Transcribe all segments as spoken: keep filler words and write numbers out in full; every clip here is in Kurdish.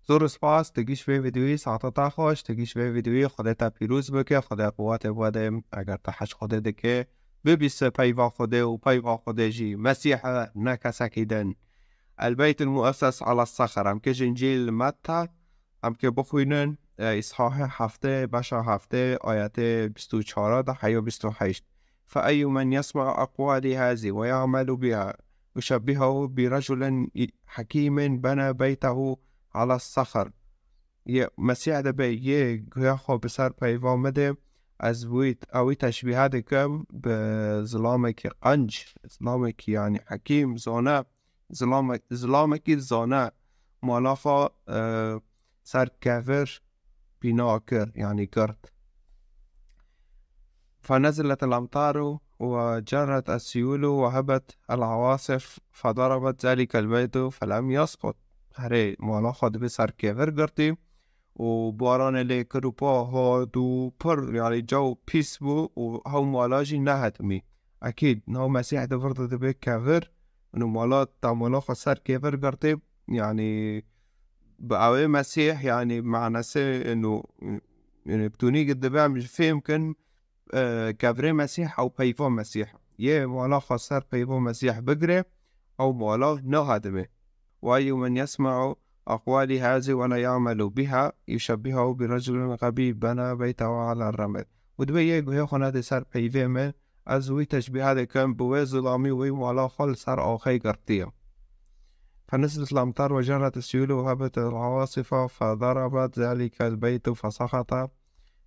Zor spas, tu giş vê videoyê, saeta te xweş, tu giş vê videoyê, Xwedê te pîroz bike, Xwedê quwetê bide, eger te hez Xwedê dike, bibîse peyva Xwedê û peyva Xwedê jî Mesîh e, ne kesekî din. El Beyt el Muesses ala Sexr, em ke ji Încîl Metta, em ke bixwînin, e, Îshahê heftê, beşa heftê, ayetê bîst û çar de heya bîst û heşt. فأي من يسمع أقوالي هذه ويعمل بها أشبهه برجل حكيم بنى بيته على الصخر. Yê Mesîh dibe yê guya xwe bi ser peyva min de, ez wî, ew wî teşbîhe dikim bi zilamekî qenc, zilamekî, yanî hekîm, zane, zilame-, zilamekî zane, mala xwe, e, ser kevir bîna kir, yanî girt. فنزلت الأمطار وجرت السيول وهبت العواصف فضربت ذلك البيت فلم يسقط. Herê mala xwe dibe ser kevir girtî û baranê lê kir û pa hat û pir, yanî caw pîs bû û hew mala jî nehetimî. Ekîd, nav Mesîh di vir de dibe kevir, û mala, ta mala xwe ser kevir girtî, yanî bi awê Mesîh, yanî manasê û, yanî bi tunî dibe em ji fêm kin, e, kevirê Mesîh ew peyva Mesîh. Yê mala xwe ser peyva Mesîh bigire, ew mala nehadime. وأي من يسمع أقوالي هذه ولا يعمل بها يشبهه برجل غبي بنى بيته على الرمل. Û dibe yê guhê xwe nede ser peyvê min, ez wî teşbîha dikim bi wê zilamî wî mala xwe li ser axê girtiye. فنزلت الأمطار وجرت السيول وهبت العواصف فضربت ذلك البيت فسقط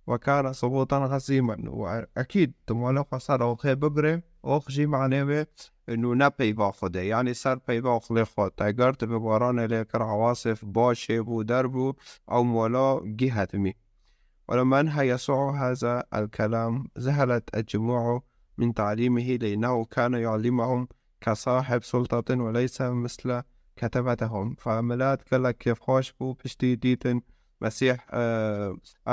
وكان سقوطا جسيما. Û e-, ekîd, tu mala xwe ser axê bigire, ax jî manê wê û ne peyva Xwedê, yanî ser peyva aqilê xwe. Te girt, bi baranê lê kir, awasif, baş çêbû, derbû, ew mala gî hetimî. ولما أنهى يسوع هذا الكلام ذهلت الجموع من تعليمه لأنه كان يعلمهم كصاحب سلطة وليس مثل كتبتهم. Fe milet gelek kêfxweş bû piştî dîtin Mesîh, e,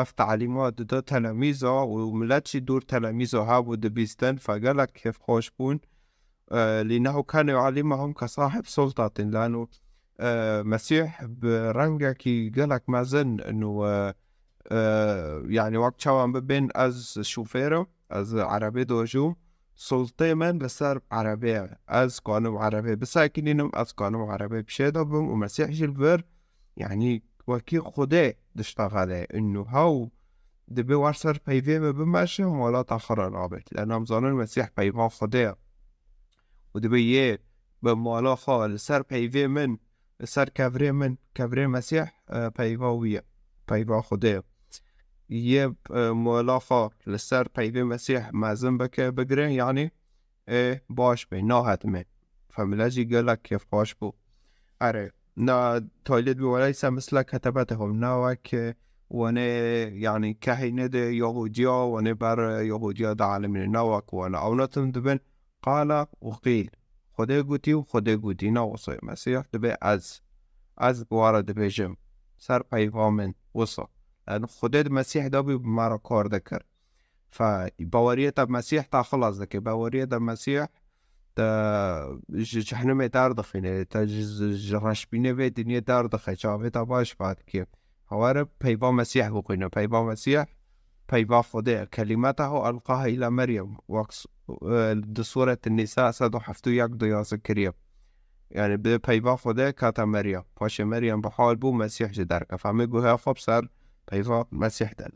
ev talîmat dida telemîza û milet jî dûr telemîza hebû dibîstin, fe gelek kêfxweş bûn. E, لأنه كان يعلمهم كصاحب سلطة, lano, e, Mesîh bi rengekî gelek mezin û, e, e, yanî wek çawa em bibên ez şofêr im, ez erebê dojûm, sultê min li ser erebê ye. Ez kanim erebê bisekinînim, ez kanim erebê pişê de bim û Mesîh jî li vir, yanî wekî Xwedê diştexele. Û hew dibe wer ser peyvê min bimeşe, mala te xira nabe. Lano em zanin Mesîh peyva Xwedê ye. Û dibe yê bi mala xwe li ser peyvê min, li ser kevirê min, kevirê Mesîh, e, peyva wî ye, peyva Xwedê ye. Yê, e, mala xwe li ser peyvê Mesîh mezin bike, bigire, yanî, e, baş be, nahetime. Fe milet jî gelek kêfxweş bû. Erê, na toilet bi وليس مثل كتبتهم, na wek, e, wenê, yanî kehîne de Yahudiya, wenê ber Yahudiya de alimîne, na wek wana. Ew netin dibin, قال وقيل. Xwedê gotî û Xwedê gotî, na wisa ye. Mesîh dibe ez. Ez bi we re dibêjim. Ser peyva min, wisa. Yanî Xwedê di Mesîh de bû, bi me re kar dikir. Fe, baweriyê te Mesîh te xilas dike. Baweriyê te Mesîh te ji cehnimê derdixîne, te ji, ji, ji reşbînê vê dinyê derdixe, çavê te baş vedike. Hewa re peyva Mesîh bixwîne. Peyva Mesîh, peyva Xwedê. كلمته ألقاها إلى مريم. Wek s-, e, di Sûret Nîsa sed û heft û yek de yazî kiriye. Yanî bi peyva Xwedê kete Meryem. Paşê Meryem bi hal bû, Mesîh jî derkef. Em ê guhê xwe bi ser peyva Mesîh din.